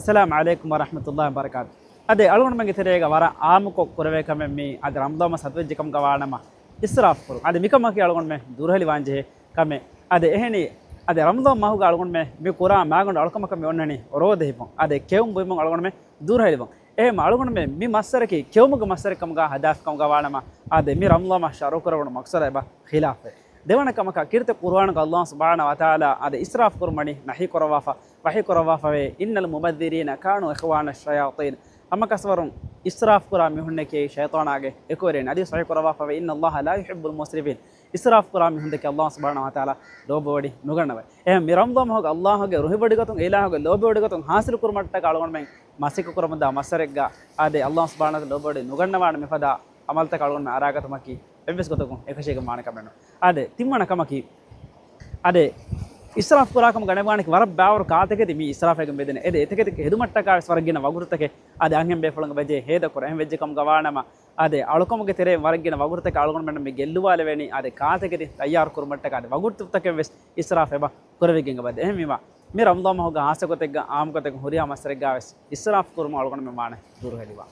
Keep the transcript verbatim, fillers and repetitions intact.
އައްސަލާމު ޢަލައިކުމް ވަރަޙްމަތުﷲި ވަބަރަކާތު. އަދި އަޅުގަނޑުމެންގެ ތެރޭގަ ވަރަށް އާއްމުކޮށް ކުރެވޭ ކަމެއް މީ އަދި ރަމަޟާން މަސް އަތުވެއްޖެ ކަމުގަ ވާނަމަ އިސްރާފު ކުރުން. އަދި މިކަމަކީ އަޅުގަނޑުމެން ދުރުހެލިވާން ޖެހޭ ކަމެއް. އަދި އެހެނީ، އަދި ރަމަޟާން މަހުގަ އަޅުގަނޑުމެން މި ކުރާ މާގަނޑު އަޅުކަމަކަށް މި އޮންނަނީ ރޯދަ ހިފުން. އަދި ކެއުން ބުއިމުން އަޅުގަނޑުމެން ދުރުހެލިވުން. އެހެން އަޅުގަނޑުމެން މި މައްސަރަކީ ކެއުމުގެ މައްސަރެއް ކަމުގަ ހަދާފި ކަމުގަ ވާނަމަ، އާދެ، މި ރަމަޟާން މަހް ޝަރު ކުރެވުނު މަޤްޞަދަށް އެބަ ޚިލާފެއް. ދެވަނަ ކަމަކަށް ކީރިތި ޤުރުއާނުގަ ﷲ ސުބްޙާނަހޫ ވަތަޢާލާ އާދެ، އިސްރާފް ކުރުމަށް ނަހީ ކުރައްވާފަ، ވަޙީ ކުރައްވާފަވޭ، إن المبذرين كانوا إخوان الشياطين. ހަމަކަސްވަރުން އިސްރާފް ކުރާ މީހުންނަކީ ޝައިޠާނާގެ އެކުވެރިން. އަދި ޞަޙީޙު ކުރައްވާފަވޭ، إن الله لا يحب المسرفين. އިސްރާފް ކުރާ މީހުންދެކެ ﷲ ސުބްޙާނަހޫ ވަތަޢާލާ ލޯބިވޮޑި ނުގަންނަވަ. އެހެން މި ރަމަޟާން މަހުގަ ﷲ ގެ ރުހިވޮޑިގަތުން، އިލާހުގެ ލޯބިވޮޑިގަތުން ޙާޞިލު ކުރުމަށްޓަކާ އަޅުގަނޑުމެން މަސައްކަތް ކުރަމުންދާ މައްސަރެއްގަ އާދެ، ﷲ ސުބްޙާނަހޫ ވަތަޢާލާ ލޯބިވޮޑި ނުގަންނަވާނެ މިފަދަ ޢަމަލުތަކަށް އަޅުގަނޑުމެން އަރާގަތުމަކީ އެއްވެސް ގޮތަކުން އެކަށީގެން ވާނެ ކަމެއް ނޫން. އާދެ، ތިންވަނަ ކަމަކީ، އާދެ، އިސްރާފް ކުރާކަމުގަ ނެގުނީ ވަރަށް ބާވަރު ކާތަކެތި މި އިސްރާފެއްގެ މެދުން. އެދެ، އެތަކެތި ހެދުމަށްޓަކާ ވެސް ވަރަށް ގިނަ ވަގުތުތަކެއް އާދެ، އަންހެން ބޭފުޅުންގެ މެދު ހޭދަކުރޭ. އެހެން ވެއްޖެ ކަމުގަ ވާނަމަ، އާދެ، އަޅުކަމުގެ ތެރެއިން ވަރަށް ގިނަ ވަގުތުތަކެއް އަޅުގަނޑުމެންނަށް މި ގެއްލުވާލެވޭނީ. އާދެ، ކާތަކެތި ތައްޔާރު ކުރުމަށްޓަކާ އާދެ، ވަގުތުތަކެއް ވެސް އިސްރާފް އެބަ ކުރެވިގެން އެބަދޭ. އެހެންވީމަ، މި ރަމަޟާން މަހުގަ ޚާއްޞަ ގޮތެއްގަ، ޢާއްމު ގޮތެއްގަ، ހުރިހާ މައްސަރެއްގަ ވެސް އިސްރާފް ކުރުމަށް އަޅުގަނޑުމެން ވާނެ ދުރުހެލިވާން.